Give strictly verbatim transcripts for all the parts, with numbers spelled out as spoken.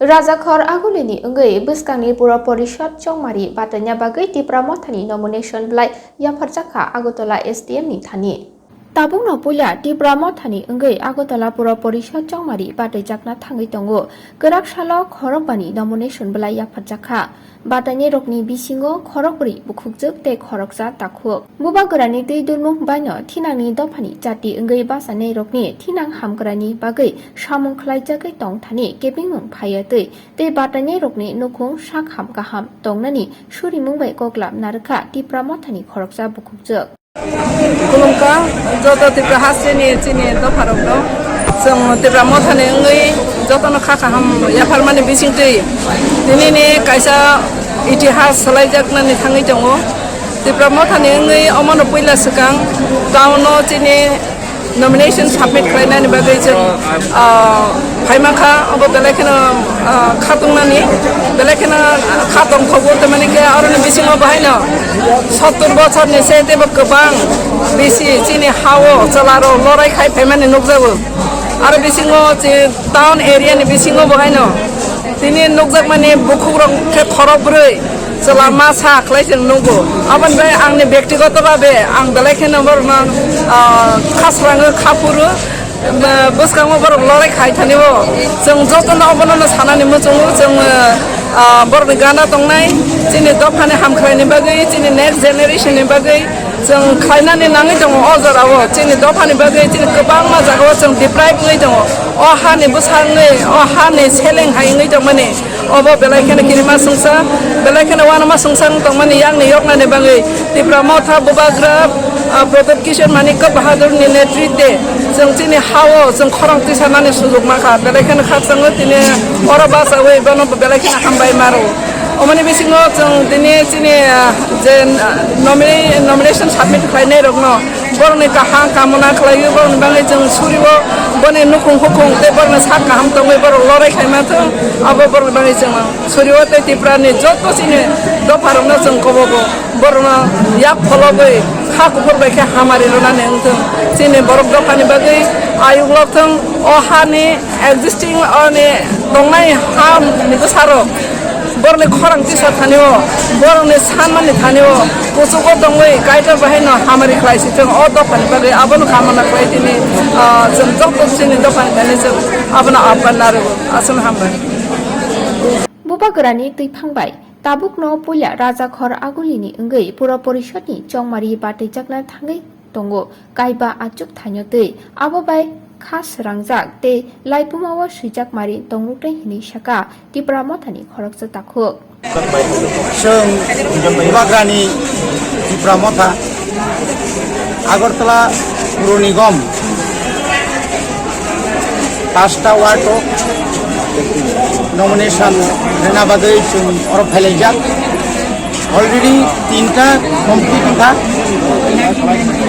Rajakhor Agulini wngwi bwskangni Puro Porishod chongmari bataina bagwi Tipra Mothani nomination belai yapharjakha Agartala S D M ni thani. Tabukno puila Tipra Mothani wngwi Agartala Puro Porishod chongmari bataijakna thangwi tongo. Kwrak salo khorokbani nomination belai yapharjakha. Batainairokni bisingo khorokbrwi bukhukjwk tei khoroksa takhuk. Bubagrani twi dulmung baino thinangni dophani chati wngwi bachanairokni thinang hamkrani bagwi samung khlaijagwi tongthani kebengmung phaiya twi tei batainairokni nukhung sak ham kaham tongnani surimung bai koklap narwkha Tipra Mothani khoroksa bukhukjwk. Khulumkha joto Tripura hasteni chini dopharokno. Chwng Tipra Mothani wngwi jotono kha kaham yapharmani bisingtwi tinini kaisa itihas swlaijaknani thangwi tongo. Tipra Mothani wngwi omono puila swkang town-o chini nomination submit khlainani bagwi chwng, ah, phaimankha, obo belai kheno, ah, khatungnani, belai kheno kha tongthogo, tamani khe aroni bisingo bahaino sottor bochorni se teibo kwbang bisi chini ha-o chwlarok lorai khai phaimani nukjago. Aro bisingo chi town area ni bisingo bahaino tini nukjakmani bukhukrok khe khorok brwi. Chwla ma sa khlai chwng nukgo. Aboni bai angni bektigoto babe ang belai kheno borokno, ah, kha srango, kha phuru, ah, bwskango borok lorai khai thani bo. Chwng jotono obono no sanani muchungo, chwng, ah, borokni gana tongnai, chini dophani hamkhlaini bagwi, chini next generation ni bagwi chwng khlainani nangwi tongo o jorao. Chini dophani bagwi chini kwbangma jagao chwng deprive wngwi tongo. O hani bwsa wngwi, o hani seleng hai wngwi tongmani. Obo belai kheno kirima sungsa, belai kheno uanama sungsa wng tongmani yakni yoknani bagwi Tipra Motha Bubagra, ah, Pradyot Kishore Manikya Bahadur ni netritwe chwng chini ha-o chwng khorang tisanani sujuk mankha, belai kheno khakchangno tini oro bachaui bono belai kheno hambai maro. Omoni bisingo chwng tini chini, ah, je, ah, nomine-, nomination submit khlainai rokno Borokni kaham kamona khlaiwi, borokni bagwi chwng surio, boni nukhung hukhung tei borokni sak kaham tongwi borok lorai khaima thung, abo borokni bagwi chwng surio tei Tripurani joto chini dopharokno chwng kobogo. Borokno yak phologwi kha kuphur bai khe hamari rwnani wng thung. Chini borok dophani bagwi ayuk lok thung, o hani existing, oni tongnai ha ni bwsarok. Borokni khorang tisa thani o, borokni sanmani thani o, kuchugo tongwi Kaitor bahai no hamari khlai si thung, o dophani bagwi abono kamana khlai tini, ah, chwng joto chini dophani thani chwng abono aphan narwgo. Aswkno hambai. Bubagrani twiphang bai tabukno puila Rajakhor Agulini wngwi Puro Porishodni chongmari bataijakna thangwi tongo, kaiba achuk thaino twi. Abo bai kha srangjak tei laibumao swijak mari tongruknai hinwi sakha Tipra Mothani khoroksa takhuk. Chwng Bubagrani Tipra Motha Agartala Puro Nigom pasta ward o nomination rwna bagwi chwng oro phailaijak. Already tinta complete wngkha,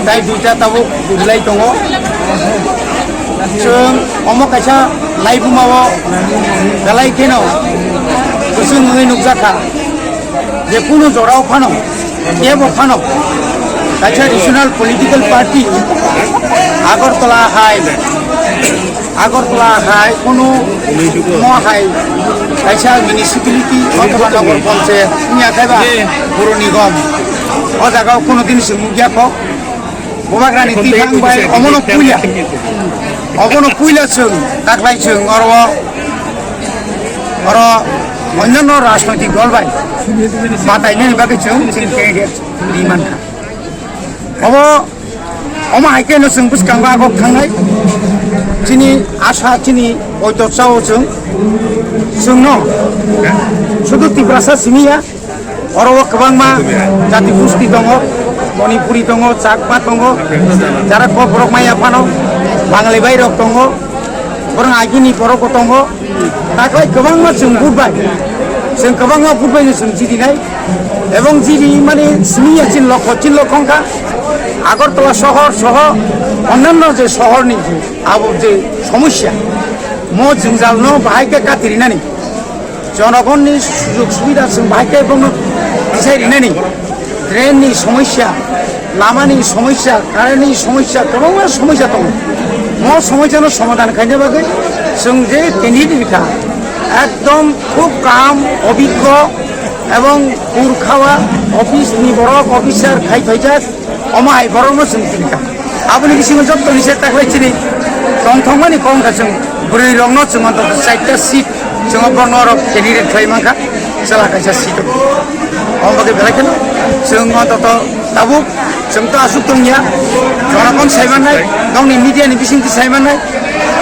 tai duita tabuk rilai tongo. Chwng omo kaisa laibumao belai kheno kwchwng wngwi nukjakha, je kunu jorao phano, kebo phano kaisa regional political party Agartala hai Agartala hai kunu mo hai kaisa municipality othoba nogor panchayat wngya khe ba Puro Nigom o jaga o kunu din se nukya kho. Bubagrani twiphang bai omono puila, omono puila chwng taklai chwng oro, oro onyanno rajnoitik dol bai batainani bagwi chwng chini candidate ri mankha. Obo Omo hai khe no chwng bwskango agok thangnai. Chini asa, chini poito chao chwng. Chwngno sudu Tiprasa simi ya. Oro o kwbangma jati gusti tongo, Manipuri tongo, Chakma tongo, jara Kokborok maya phano, Bangali bai rok tongo. Borok agini borok bo tongo. Taklai kwbangma chwng vote bai, chwng kwbangma vote bai no chwng jidinai. Ebong jidi mani simi ya chin lokho, chin lokho wngkha Agartala sohor soho onnanno je sohorni abo je somosya, mo jwngjal no bahai khe kati rinani, jonogonni sujog subida chwng bahai khe bono tisai rinani. Drain ni somosya, lama ni somosya, current ni somosya, kwbangma somosya tongo. Mo somosya no somadhan khaina bagwi chwng je candidate rikha, Ekdom khub kaham, obiggo ebong purkhawa office ni borok, officer khai phaijak, omo hai borokno chwng tini kha. Aboni bisingo jottoni se taklai chini tongthokmani kok wngkha, chwng bwrwi rokno chwng antoto chaita seat chwng borokno oro candidate khlai mankha, chwla kaisa seat. Omo bagwi belai kheno chwng antoto tabuk chwng to aswk tongya, jonogon saimannai, nokni media ni bisingtwi saimannai,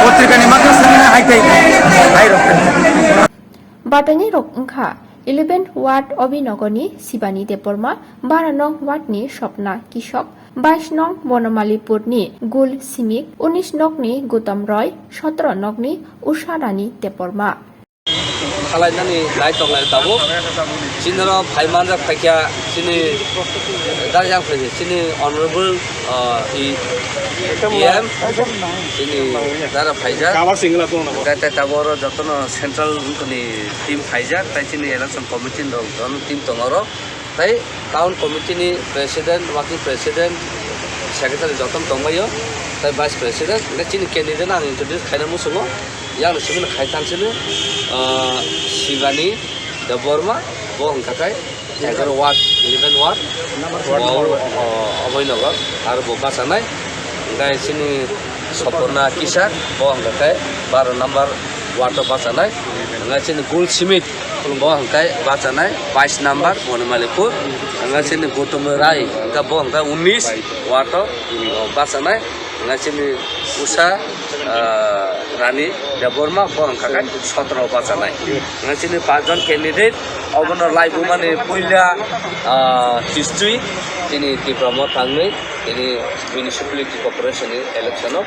potrika ni makha saimannai, hai tei hai rok. Batainai rok wngkha eleven ward Obinogorni Sibani Debbarma, bara nong ward ni Sopna Kishok, bais nong Bonomalipurni Gul Simik, unis nokni Gutom Roy, sotro nokni Usha Rani Debbarma. Khalainani nai tonglai tabuk. Chini oro phai manjak phaikha chini dara yang phaikha chini honorable, uh, E-, E M, chini dara phaijak. Kaba singla tong nabo. Tei, tei tabuk oro jotono central ni team phaijak, tei chini election committee ni rok jotono team tongo oro. Tei town committee ni president, working president, secretary jotono tongbaio, tei vice president, hingke chini candidate no ang introduce khaina muchungo, yang simi no khai tang sini, ah, Sibani Debbarma, bo hingka khe egaroh ward, eleven ward, bo, o, Oboi Nagar, aro bo bachanai, hingke chini Sopona Kisa, bo hingka khe baro number ward o bachanai, hingke chini Gul Simit, bo hingke bachanai bais number Bonomalipur, hingke chini Gautam Rai, hingke bo hingke unis ward o, o, bachanai, hingke chini Usha, ah, Rani Debbarma, bo hingke sotro bachanai. Hingke chini panch jon candidate, obono laibumani puila, ah, history, chini Tipra Motha wngwi, chini municipality corporation ni election o,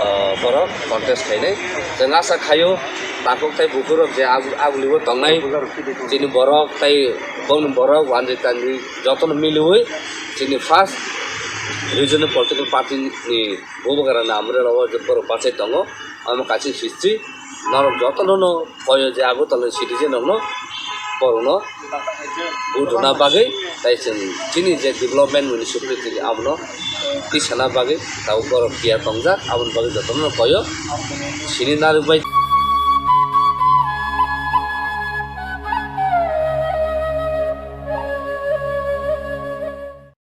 ah, borok contest khainai. Chwng asa khaio, takhuk tei bukurok je agu-, agulibo tongnai, chini borok tei bongni borok wanjwi tanjwi jotono miliwi chini first regional political party ni bubagra ni amrwla o je borok bachai tongo, omo kaisa history norok jotono no koyo je Agartala ni citizen rok no borok no vote rwna bagwi tei chwng chini je development municipality abono tisana bagwi tabuk borok tiya tongjak aboni bagwi jotono no koyo sini narwk bai.